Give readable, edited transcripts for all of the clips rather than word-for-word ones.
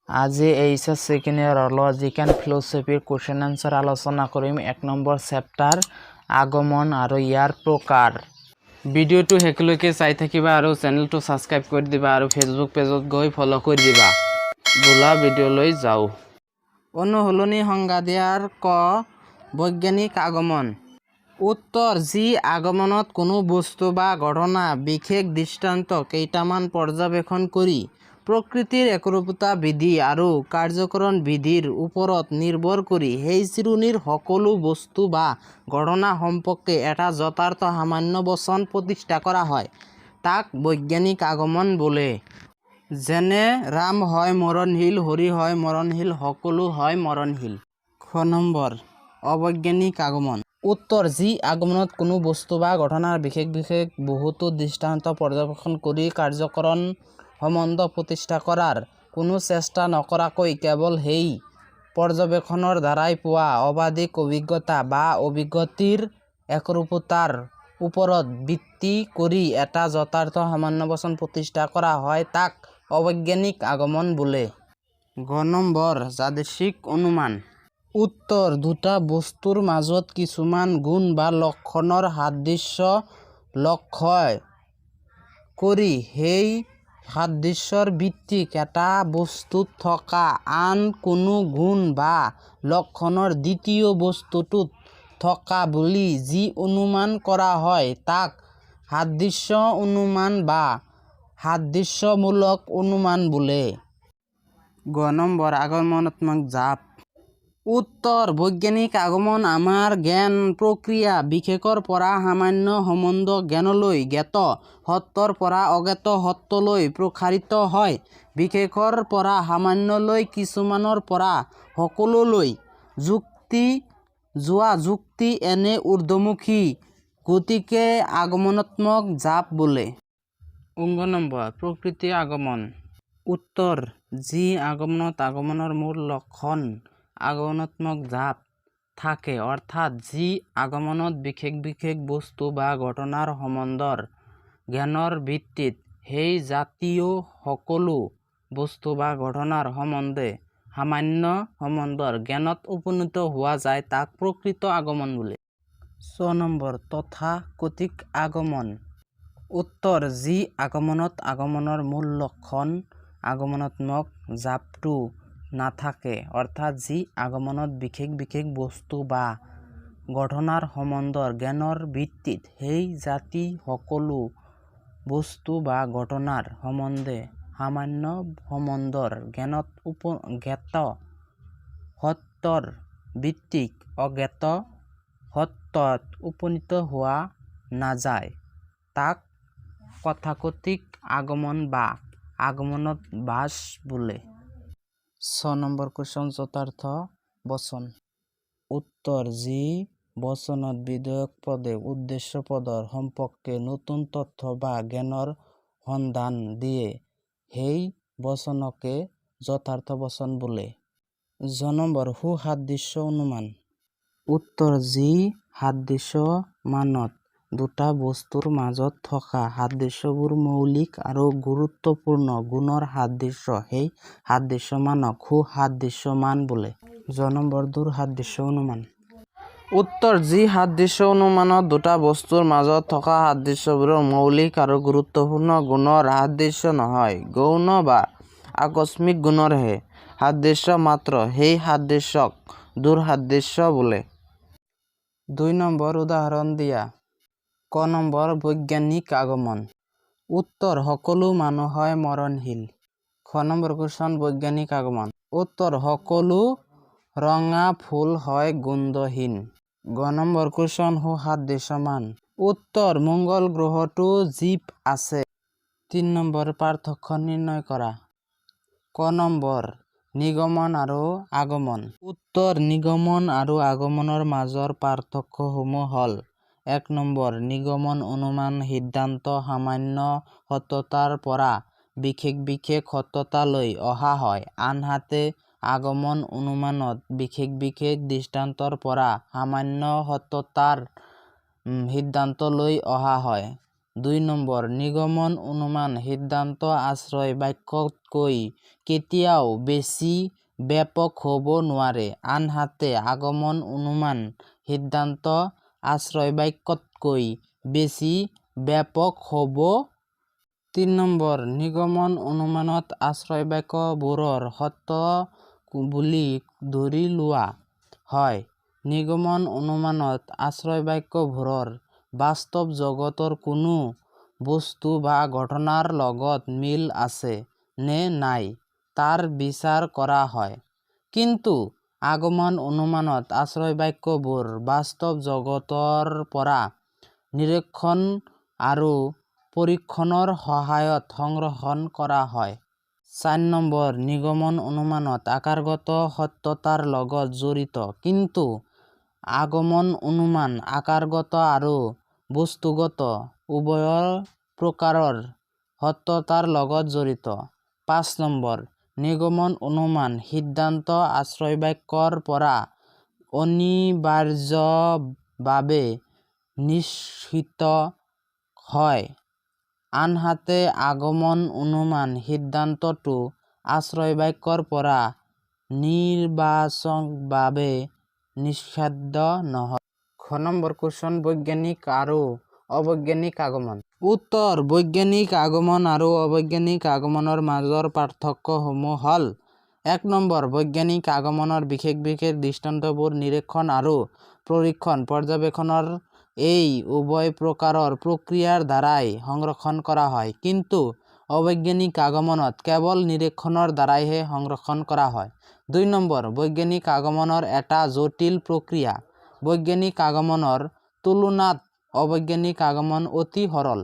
আজি H S second ইয়াৰৰ logic and ফিলচফিৰ কুৱেশ্যন এনচাৰ আলোচনা কৰিম। 1 নম্বৰ চেপ্টাৰ, আগমন আৰু ইয়াৰ প্ৰকাৰ। ভিডিঅ'টো শেষলৈকে চাই থাকিবা আৰু চেনেলটো ছাবস্ক্ৰাইব কৰি দিবা আৰু ফেচবুক পেজত গৈ ফ'ল' কৰি দিবা। বোলা, ভিডিঅ'লৈ যাওঁ। অনুশীলনী সংজ্ঞা দিয়াৰ। ক, বৈজ্ঞানিক আগমন। উত্তৰ: যি আগমনত কোনো বস্তু বা ঘটনা বিশেষ দৃষ্টান্ত কেইটামান পৰ্যবেক্ষণ কৰি প্ৰকৃতিৰ একৰূপতা বিধি আৰু কাৰ্যকৰণ বিধিৰ ওপৰত নিৰ্ভৰ কৰি সেই শ্ৰেণীৰ সকলো বস্তু বা ঘটনা সম্পৰ্কে এটা যথাৰ্থ সামান্য বচন প্ৰতিষ্ঠা কৰা হয়, তাক বৈজ্ঞানিক আগমন বোলে। যেনে ৰাম হয় মৰণশীল, হৰি হয় মৰণশীল, সকলো হয় মৰণশীল। খ নম্বৰ, অবৈজ্ঞানিক আগমন। উত্তৰ: যি আগমনত কোনো বস্তু বা ঘটনাৰ বিশেষ বিশেষ বহুতো দৃষ্টান্ত পৰ্যবেক্ষণ কৰি কাৰ্যকৰণ সম্বন্ধ প্ৰতিষ্ঠা কৰাৰ কোনো চেষ্টা নকৰাকৈ কেৱল সেই পৰ্যবেক্ষণৰ দ্বাৰাই পোৱা অবাধিক অভিজ্ঞতা বা অভিজ্ঞতিৰ একৰূপতাৰ ওপৰত ভিত্তি কৰি এটা যথাৰ্থ সামান্য বচন প্ৰতিষ্ঠা কৰা হয়, তাক অবৈজ্ঞানিক আগমন বোলে। গ নম্বৰ, যাদৃচ্ছিক অনুমান। উত্তৰ: দুটা বস্তুৰ মাজত কিছুমান গুণ বা লক্ষণৰ সাদৃশ্য লক্ষ্য কৰি সেই সাদৃশ্যৰ ভিত্তিত এটা বস্তুত থকা আন কোনো গুণ বা লক্ষণৰ দ্বিতীয় বস্তুটোত থকা বুলি যি অনুমান কৰা হয়, তাক সাদৃশ্য অনুমান বা সাদৃশ্যমূলক অনুমান বোলে। ঘ নম্বৰ, আগমনাত্মক জাঁপ। উত্তৰ: বৈজ্ঞানিক আগমন আমাৰ জ্ঞান প্ৰক্ৰিয়া বিশেষৰ পৰা সামান্য সম্বন্ধ জ্ঞানলৈ, জ্ঞাত সত্যৰ পৰা অজ্ঞাত সত্যলৈ প্ৰসাৰিত হয়। বিশেষৰ পৰা সামান্যলৈ, কিছুমানৰ পৰা সকলোলৈ যোৱা যুক্তি এনে ঊৰ্ধ্বমুখী গতিকে আগমনাত্মক জাঁপ বোলে। ঙ নম্বৰ, প্ৰকৃত আগমন। উত্তৰ: যি আগমনত আগমনৰ মূল লক্ষণ আগমনাত্মক জাঁপ থাকে, অৰ্থাৎ যি আগমনত বিশেষ বিশেষ বস্তু বা ঘটনাৰ সম্বন্ধৰ জ্ঞানৰ ভিত্তিত সেই জাতীয় সকলো বস্তু বা ঘটনাৰ সম্বন্ধে সামান্য সম্বন্ধৰ জ্ঞানত উপনীত হোৱা যায়, তাক প্ৰকৃত আগমন বোলে। চ নম্বৰ, তথাকথিত আগমন। উত্তৰ: যি আগমনত আগমনৰ মূল লক্ষণ আগমনাত্মক জাঁপটো নাথাকে, অৰ্থাৎ যি আগমনত বিশেষ বিশেষ বস্তু বা ঘটনাৰ সম্বন্ধৰ জ্ঞানৰ ভিত্তিত সেই জাতী সকলো বস্তু বা ঘটনাৰ সম্বন্ধে সামান্য সম্বন্ধৰ জ্ঞাত সত্যৰ ভিত্তিত অজ্ঞাত সত্যত উপনীত হোৱা নাযায়, তাক তথাকথিত আগমন বা আগমনাভাস বোলে। ছ নম্বৰ কুৱেশ্যন, যথাৰ্থ বচন। উত্তৰ: যি বচনত বিধেয়ক পদে উদ্দেশ্য পদৰ সম্পৰ্কে নতুন তথ্য বা জ্ঞানৰ সন্ধান দিয়ে, সেই বচনকে যথাৰ্থ বচন বোলে। জ নম্বৰ, সুসাদৃশ্য অনুমান। উত্তৰ: যি সাদৃশ্যমানত দুটা বস্তুৰ মাজত থকা সাদৃশ্যবোৰ মৌলিক আৰু গুৰুত্বপূৰ্ণ গুণৰ সাদৃশ্য, সেই সাদৃশ্যমানক সুসাদৃশ্যমান বোলে। ঝ নম্বৰ, দুঃসাদৃশ্য অনুমান। উত্তৰ: যি সাদৃশ্য অনুমানত দুটা বস্তুৰ মাজত থকা সাদৃশ্যবোৰ মৌলিক আৰু গুৰুত্বপূৰ্ণ গুণৰ সাদৃশ্য নহয়, গৌণ বা আকস্মিক গুণৰহে সাদৃশ্য মাত্ৰ, সেই সাদৃশ্যক দুঃসাদৃশ্য বোলে। 2 নম্বৰ, উদাহৰণ দিয়া। ক নম্বৰ, বৈজ্ঞানিক আগমন। উত্তৰ: সকলো মানুহ হয় মৰণশীল। খ নম্বৰ কুৱেশ্যন, বৈজ্ঞানিক আগমন। উত্তৰ: সকলো ৰঙা ফুল হয় গোন্ধহীন। গ নম্বৰ কুৱেশ্যন, সুসাদৃশ্যমান। উত্তৰ: মংগল গ্ৰহতো জীৱ আছে। 3 নম্বৰ, পাৰ্থক্য নিৰ্ণয় কৰা। ক নম্বৰ, নিগমন আৰু আগমন। উত্তৰ: নিগমন আৰু আগমনৰ মাজৰ পাৰ্থক্যসমূহ হ'ল: 1 নম্বৰ, নিগমন অনুমান সিদ্ধান্ত সামান্য সত্যতাৰ পৰা বিশেষ বিশেষ সত্যতালৈ অহা হয়, আনহাতে আগমন অনুমানত বিশেষ বিশেষ দৃষ্টান্তৰ পৰা সামান্য সত্যতাৰ সিদ্ধান্তলৈ অহা হয়। 2 নম্বৰ, নিগমন অনুমান সিদ্ধান্ত আশ্ৰয় বাক্যতকৈ কেতিয়াও বেছি ব্যাপক হ'ব নোৱাৰে, আনহাতে আগমন অনুমান সিদ্ধান্ত আশ্ৰয় বাক্যতকৈ বেছি ব্যাপক হ'ব। 3 নম্বৰ, নিগমন অনুমানত আশ্ৰয়বাক্যবোৰ সত্য বুলি ধৰি লোৱা হয়। নিগমন অনুমানত আশ্ৰয়বাক্যবোৰৰ বাস্তৱ জগতৰ কোনো বস্তু বা ঘটনাৰ লগত মিল আছে নে নাই তাৰ বিচাৰ কৰা হয়। কিন্তু আগমন অনুমানত আশ্ৰয়বাক্যবোৰ বাস্তৱ জগতৰ পৰা নিৰীক্ষণ আৰু পৰীক্ষণৰ সহায়ত সংগ্ৰহ কৰা হয়। 4 নম্বৰ, নিগমন অনুমানত আকাৰগত সত্যতাৰ লগত জড়িত, কিন্তু আগমন অনুমান আকাৰগত আৰু বস্তুগত উভয় প্ৰকাৰৰ সত্যতাৰ লগত জড়িত। 5 নম্বৰ, নিগমন অনুমান সিদ্ধান্ত আশ্ৰয়বাক্যৰ পৰা অনিবাৰ্যভাৱে নিঃসৃত হয়, আনহাতে আগমন অনুমান সিদ্ধান্তটো আশ্ৰয়বাক্যৰ পৰা নিৰ্বাচকভাৱে নিঃসৃত নহয়। খ নম্বৰ কুৱেশ্যন, বৈজ্ঞানিক আৰু অবৈজ্ঞানিক আগমন। উত্তৰ, বৈজ্ঞানিক আগমন আৰু অবৈজ্ঞানিক আগমনৰ মাজৰ পাৰ্থক্যসমূহ হ'ল: 1 নম্বৰ, বৈজ্ঞানিক আগমনৰ বিশেষ বিশেষ দৃষ্টান্তবোৰ নিৰীক্ষণ আৰু পৰীক্ষণ পৰ্যবেক্ষণৰ এই উভয় প্ৰকাৰৰ প্ৰক্ৰিয়াৰ দ্বাৰাই সংগ্ৰহ কৰা হয়, কিন্তু অবৈজ্ঞানিক আগমনত কেৱল নিৰীক্ষণৰ দ্বাৰাইহে সংগ্ৰহ কৰা হয়। 2 নম্বৰ, বৈজ্ঞানিক আগমনৰ এটা জটিল প্ৰক্ৰিয়া। বৈজ্ঞানিক আগমনৰ তুলনাত অবৈজ্ঞানিক আগমন অতি সৰল।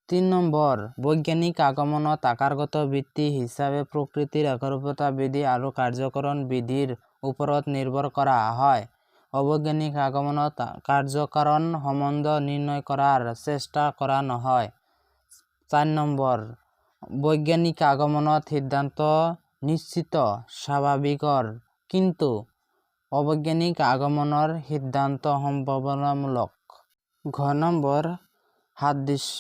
3 নম্বৰ, বৈজ্ঞানিক আগমনত আকাৰগত ভিত্তি হিচাপে প্ৰকৃতিৰ একৰূপতা বিধি আৰু কাৰ্যকাৰণ বিধিৰ ওপৰত নিৰ্ভৰ কৰা হয়। অবৈজ্ঞানিক আগমনত কাৰ্যকাৰণ সম্বন্ধ নিৰ্ণয় কৰাৰ চেষ্টা কৰা নহয়। 4 নম্বৰ, বৈজ্ঞানিক আগমনত সিদ্ধান্ত নিশ্চিত স্বভাৱৰ, কিন্তু অবৈজ্ঞানিক আগমনৰ সিদ্ধান্ত সম্ভাৱনামূলক। ঘ নম্বৰ, সাদৃশ্য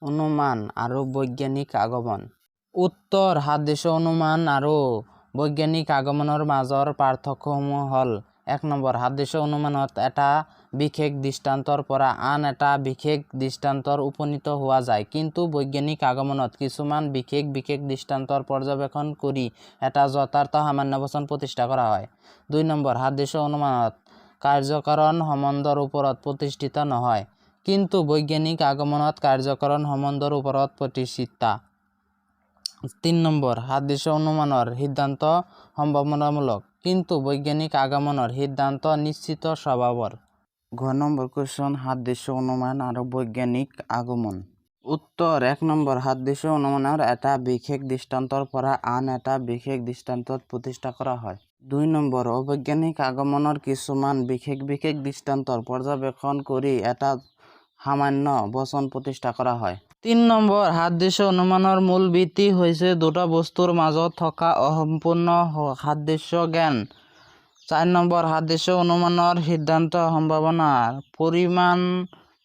অনুমান আৰু বৈজ্ঞানিক আগমন। উত্তৰ, সাদৃশ্য অনুমান আৰু বৈজ্ঞানিক আগমনৰ মাজৰ পাৰ্থক্যসমূহ হ'ল: 1 নম্বৰ, সাদৃশ্য অনুমানত এটা বিশেষ দৃষ্টান্তৰ পৰা আন এটা বিশেষ দৃষ্টান্তত উপনীত হোৱা যায়, কিন্তু বৈজ্ঞানিক আগমনত কিছুমান বিশেষ বিশেষ দৃষ্টান্তৰ পৰ্যবেক্ষণ কৰি এটা যথাৰ্থ সামান্য বচন প্ৰতিষ্ঠা কৰা হয়। 2 নম্বৰ, সাদৃশ্য অনুমানত কাৰ্যকাৰণ সম্বন্ধৰ ওপৰত প্ৰতিষ্ঠিত নহয়, কিন্তু বৈজ্ঞানিক আগমনত কাৰ্যকাৰণ সম্বন্ধৰ ওপৰত প্ৰতিষ্ঠিত। 3 নম্বৰ, সাদৃশ্য অনুমানৰ সিদ্ধান্ত সম্ভাৱনামূলক, কিন্তু বৈজ্ঞানিক আগমনৰ সিদ্ধান্ত নিশ্চিত স্বভাৱৰ। ঘ নম্বৰ কুৱেশ্যন, সাদৃশ্য অনুমান আৰু বৈজ্ঞানিক আগমন। উত্তৰ, 1 নম্বৰ, সাদৃশ্য অনুমানৰ এটা বিশেষ দৃষ্টান্তৰ পৰা আন এটা বিশেষ দৃষ্টান্তত প্ৰতিষ্ঠা কৰা হয়। 2 নম্বৰ, অবৈজ্ঞানিক আগমনৰ কিছুমান বিশেষ বিশেষ দৃষ্টান্তৰ পৰ্যবেক্ষণ কৰি এটা সামান্য বচন প্ৰতিষ্ঠা কৰা হয়। 3 নম্বৰ, সাদৃশ্য অনুমানৰ মূল ভিত্তি হৈছে দুটা বস্তুৰ মাজত থকা অসম্পূৰ্ণ সাদৃশ্য জ্ঞান। 4 নম্বৰ, সাদৃশ্য অনুমানৰ সিদ্ধান্ত সম্ভাৱনাৰ পৰিমাণ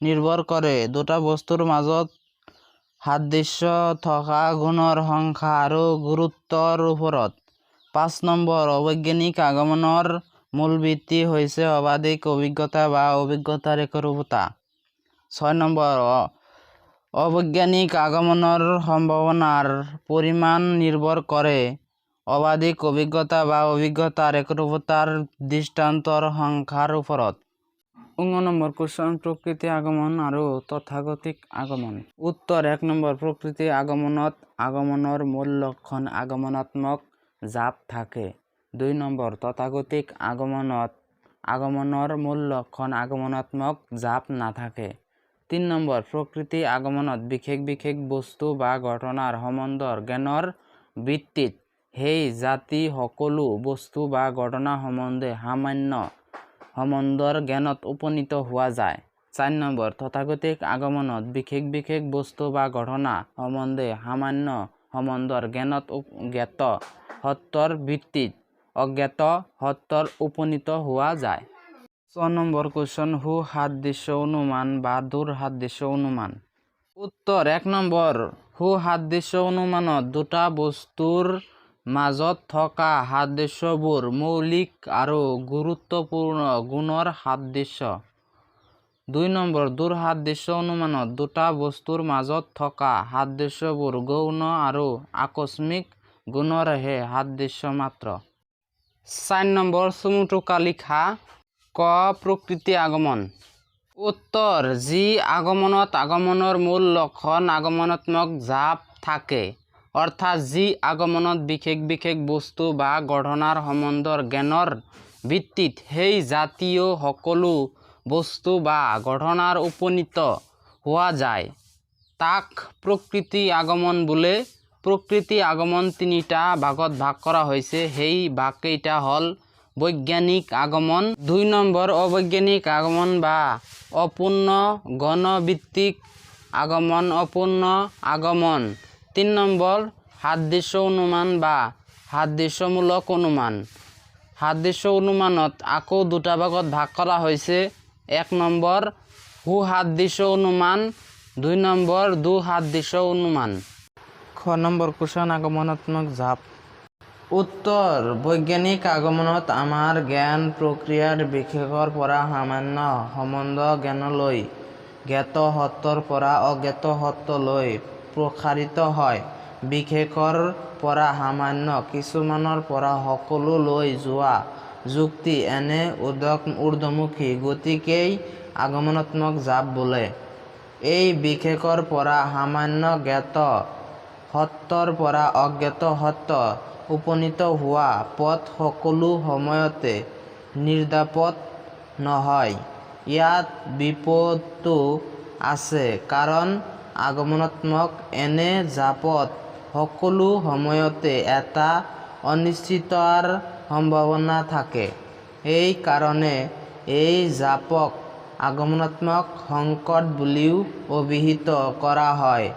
নিৰ্ভৰ কৰে দুটা বস্তুৰ মাজত সাদৃশ্য থকা গুণৰ সংখ্যা আৰু গুৰুত্বৰ ওপৰত। 5 নম্বৰ, অবৈজ্ঞানিক আগমনৰ মূল ভিত্তি হৈছে সৰ্বাধিক অভিজ্ঞতা বা অভিজ্ঞতাৰ একৰূপতা। 6 নম্বৰ, অবৈজ্ঞানিক আগমনৰ সম্ভাৱনাৰ পৰিমাণ নিৰ্ভৰ কৰে সৰ্বাধিক অভিজ্ঞতা বা অভিজ্ঞতাৰ একৰূপতাৰ দৃষ্টান্তৰ সংখ্যাৰ ওপৰত। ঙ নম্বৰ কুৱেশ্যন, প্ৰকৃতি আগমন আৰু তথাকথিত আগমন। উত্তৰ, 1 নম্বৰ, প্ৰকৃতি আগমনত আগমনৰ মূল লক্ষণ আগমনাত্মক জাঁপ থাকে। 2 নম্বৰ, তথাকথিত আগমনত আগমনৰ মূল লক্ষণ আগমনাত্মক জাঁপ নাথাকে। 3 নম্বৰ, প্ৰকৃতি আগমনত বিশেষ বিশেষ বস্তু বা ঘটনাৰ সম্বন্ধৰ জ্ঞানৰ ভিত্তিত সেই জাতি সকলো বস্তু বা ঘটনা সম্বন্ধে সামান্য সম্বন্ধৰ জ্ঞানত উপনীত হোৱা যায়। 4 নম্বৰ, তথাকথিত আগমনত বিশেষ বিশেষ বস্তু বা ঘটনা সম্বন্ধে সামান্য সম্বন্ধৰ জ্ঞানত জ্ঞাত সত্যৰ ভিত্তিত অজ্ঞাত সত্যৰ উপনীত হোৱা যায়। চ নম্বৰ কুৱেশ্যন, সুসাদৃশ্য অনুমান বা দূৰ সাদৃশ্য অনুমান। উত্তৰ এক নম্বৰ সুসাদৃশ্য অনুমানত দুটা বস্তুৰ মাজত থকা সাদৃশ্যবোৰ মৌলিক আৰু গুৰুত্বপূৰ্ণ গুণৰ সাদৃশ্য। দুই নম্বৰ দুঃসাদৃশ্য অনুমানত দুটা বস্তুৰ মাজত থকা সাদৃশ্যবোৰ গৌণ আৰু আকস্মিক গুণৰহে সাদৃশ্য মাত্ৰ। চাৰি নম্বৰ চমু টোকা লিখা। ক প্ৰকৃতি আগমন। উত্তৰ যি আগমনত আগমনৰ মূল লক্ষণ আগমনাত্মক জাঁপ থাকে, অৰ্থাৎ যি আগমনত বিশেষ বিশেষ বস্তু বা ঘটনাৰ সম্বন্ধৰ জ্ঞানৰ ভিত্তিত সেই জাতীয় সকলো বস্তু বা ঘটনাৰ উপনীত হোৱা যায়, তাক প্ৰকৃতি আগমন বোলে। প্ৰকৃতি আগমন তিনিটা ভাগত ভাগ কৰা হৈছে। সেই ভাগকেইটা হ'ল বৈজ্ঞানিক আগমন, দুই নম্বৰ অবৈজ্ঞানিক আগমন বা অপূৰ্ণ গণভিত্তিক আগমন অপূৰ্ণ আগমন, তিন নম্বৰ সাদৃশ্য অনুমান বা সাদৃশ্যমূলক অনুমান। সাদৃশ্য অনুমানত আকৌ দুটা ভাগত ভাগ কৰা হৈছে। এক নম্বৰ সুসাদৃশ্য অনুমান, দুই নম্বৰ দুঃসাদৃশ্য অনুমান। খ নম্বৰ কুৱেশ্যন আগমনাত্মক জাঁপ। উত্তৰ বৈজ্ঞানিক আগমনত আমাৰ জ্ঞান প্ৰক্ৰিয়াৰ বিশেষৰ পৰা সামান্য সম্বন্ধ জ্ঞানলৈ, জ্ঞাত সত্যৰ পৰা অজ্ঞাত সত্যলৈ প্ৰসাৰিত হয়। বিশেষৰ পৰা সামান্য, কিছুমানৰ পৰা সকলো লৈ যোৱা যুক্তিৰ এনে ঊৰ্ধ্বমুখী গতিকেই আগমনাত্মক জাঁপ বোলে। এই বিশেষৰ পৰা সামান্য, জ্ঞাত সত্যৰ পৰা অজ্ঞাত সত্যত উপনীত হোৱা পথ সকলো সময়তে নিৰাপদ নহয়। ইয়াত বিপদো আছে, কাৰণ আগমনাত্মক এনে জাঁপত সকলো সময়তে এটা অনিশ্চয়তাৰ সম্ভাৱনা থাকে। এই কাৰণে এই জাঁপক আগমনাত্মক সংকট বুলিও অভিহিত কৰা হয়।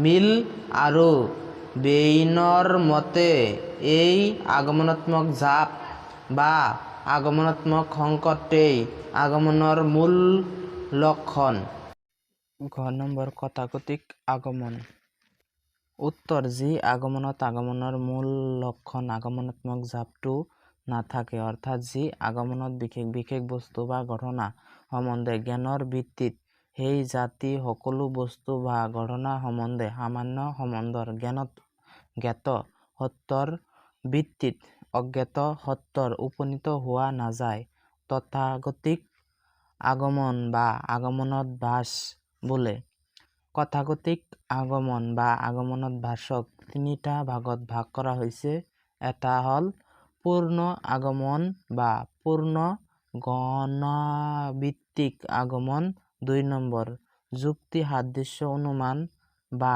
মিল আৰু বেইনৰ মতে এই আগমনাত্মক জাঁপ বা আগমনাত্মক সংকটেই আগমনৰ মূল লক্ষণ। ঘ নম্বৰ তথাকথিত আগমন। উত্তৰ যি আগমনত আগমনৰ মূল লক্ষণ আগমনাত্মক জাঁপটো নাথাকে, অৰ্থাৎ যি আগমনত বিশেষ বিশেষ বস্তু বা ঘটনা সম্বন্ধে জ্ঞানৰ ভিত্তিত সেই জাতীয় সকলো বস্তু বা ঘটনা সম্বন্ধে সামান্য সম্বন্ধৰ জ্ঞাত সত্যৰ ভিত্তিত অজ্ঞাত সত্যত উপনীত হোৱা নাযায়, তথাকথিত আগমন বা আগমনোদ্ভাস বোলে। তথাকথিত আগমন বা আগমনোদ্ভাসক তিনিটা ভাগত ভাগ কৰা হৈছে। এটা হ'ল পূৰ্ণ আগমন বা পূৰ্ণ গণভিত্তিক আগমন, দুই নম্বৰ যুক্তি সাদৃশ্য অনুমান বা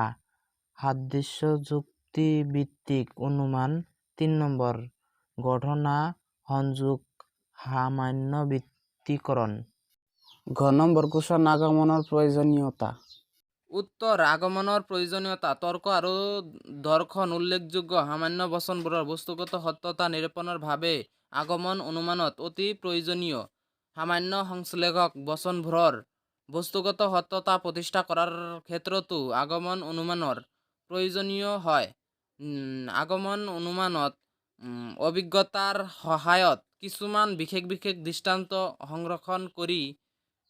সাদৃশ্যযুক্তিভিত্তিক অনুমান, তিন নম্বৰ ঘটনা সংযোগ সামান্যবৃত্তিকৰণ। ঘ নম্বৰ কুৱেশ্যন আগমনৰ প্ৰয়োজনীয়তা। উত্তৰ আগমনৰ প্ৰয়োজনীয়তা তৰ্ক আৰু দৰ্শনত উল্লেখযোগ্য সামান্য বচনবোৰৰ বস্তুগত সত্যতা নিৰূপণৰ বাবে আগমন অনুমান অতি প্ৰয়োজনীয়। সামান্য সংশ্লেষক বচনবোৰৰ বস্তুগত সত্যতা প্ৰতিষ্ঠা কৰাৰ ক্ষেত্ৰতো আগমন অনুমানৰ প্ৰয়োজনীয় হয়। আগমন অনুমানত অভিজ্ঞতাৰ সহায়ত কিছুমান বিশেষ বিশেষ দৃষ্টান্ত সংৰক্ষণ কৰি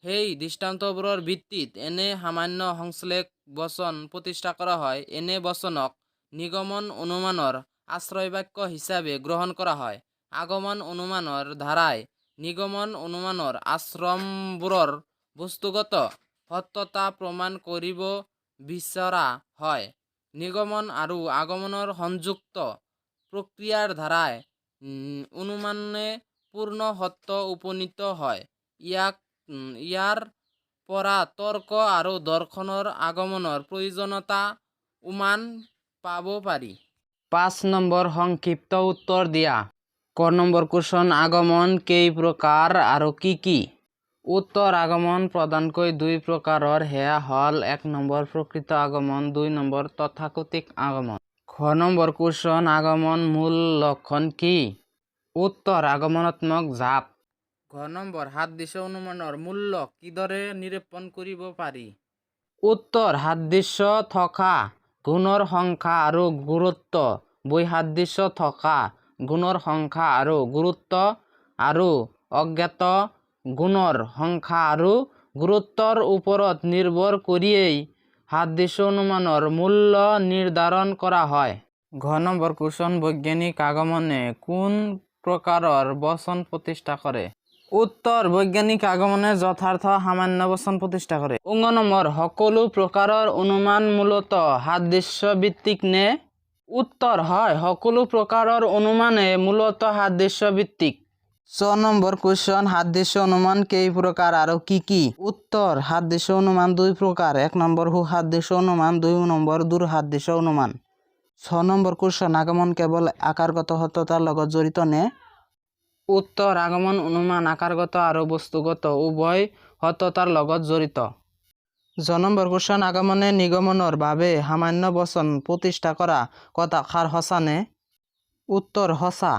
সেই দৃষ্টান্তবোৰৰ ভিত্তিত এনে সামান্য সংশ্লেষ বচন প্ৰতিষ্ঠা কৰা হয়। এনে বচনক নিগমন অনুমানৰ আশ্ৰয়বাক্য হিচাপে গ্ৰহণ কৰা হয়। আগমন অনুমানৰ দ্বাৰাই নিগমন অনুমানৰ আশ্ৰয়বোৰৰ বস্তুগত সত্যতা প্ৰমাণ কৰিব বিচৰা হয়। নিগমন আৰু আগমনৰ সংযুক্ত প্ৰক্ৰিয়াৰ দ্বাৰাই অনুমানে পূৰ্ণ সত্যত উপনীত হয়। ইয়াৰ পৰা তৰ্ক আৰু দৰ্শনত আগমনৰ প্ৰয়োজনীয়তা উমান পাব পাৰি। পাঁচ নম্বৰ সংক্ষিপ্ত উত্তৰ দিয়া। ক নম্বৰ কুৱেশ্যন আগমন কেই প্ৰকাৰ আৰু কি কি? উত্তৰ আগমন প্ৰধানকৈ দুই প্ৰকাৰৰ, সেয়া হ'ল এক নম্বৰ প্ৰকৃত আগমন, দুই নম্বৰ তথাকথিত আগমন। খ নম্বৰ কুৱেশ্যন আগমন মূল লক্ষণ কি? উত্তৰ আগমনাত্মক জাঁপ। ঘ নম্বৰ সাদৃশ্য অনুমানৰ মূল্য কিদৰে নিৰূপণ কৰিব পাৰি? উত্তৰ সাদৃশ্য থকা গুণৰ সংখ্যা আৰু গুৰুত্ব, বৈসাদৃশ্য থকা গুণৰ সংখ্যা আৰু গুৰুত্ব আৰু অজ্ঞাত গুণৰ সংখ্যা আৰু গুৰুত্বৰ ওপৰত নিৰ্ভৰ কৰিয়েই সাদৃশ্য অনুমানৰ মূল্য নিৰ্ধাৰণ কৰা হয়। ঘ নম্বৰ কুৱেশ্যন, বৈজ্ঞানিক আগমনে কোন প্ৰকাৰৰ বচন প্ৰতিষ্ঠা কৰে? উত্তৰ বৈজ্ঞানিক আগমনে যথাৰ্থ সামান্য বচন প্ৰতিষ্ঠা কৰে। ঙ নম্বৰ, সকলো প্ৰকাৰৰ অনুমান মূলতঃ সাদৃশ্যভিত্তিক নে? উত্তৰ হয়, সকলো প্ৰকাৰৰ অনুমানে মূলতঃ সাদৃশ্যভিত্তিক। চ নম্বৰ কুৱেশ্যন, সাদৃশ্য অনুমান কেই প্ৰকাৰ আৰু কি কি? উত্তৰ সাদৃশ্য অনুমান দুই প্ৰকাৰ। 1 নম্বৰ সুসাদৃশ্য অনুমান, 2 নম্বৰ দুঃসাদৃশ্য অনুমান। ছ নম্বৰ কুৱেশ্যন, আগমন কেৱল আকাৰগত সত্যতাৰ লগত জড়িত নে? উত্তৰ আগমন অনুমান আকাৰগত আৰু বস্তুগত উভয় সত্যতাৰ লগত জড়িত। জ নম্বৰ কুৱেশ্যন, আগমনে নিগমনৰ বাবে সামান্য বচন প্ৰতিষ্ঠা কৰা কথাষাৰ সঁচা নে? উত্তৰ সঁচা।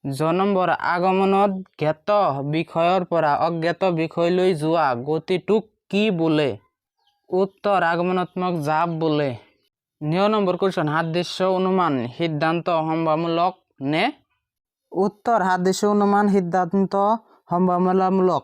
ঝ নম্বৰ, আগমনত জ্ঞাত বিষয়ৰ পৰা অজ্ঞাত বিষয়লৈ যোৱা গতিটোক কি বোলে? উত্তৰ আগমনাত্মক জাঁপ বোলে। ঞ নম্বৰ কুৱেশ্যন, সাদৃশ্য অনুমান সিদ্ধান্ত সম্ভাৱনামূলক নে? উত্তৰ সাদৃশ্য অনুমান সিদ্ধান্ত সম্ভাৱনামূলক।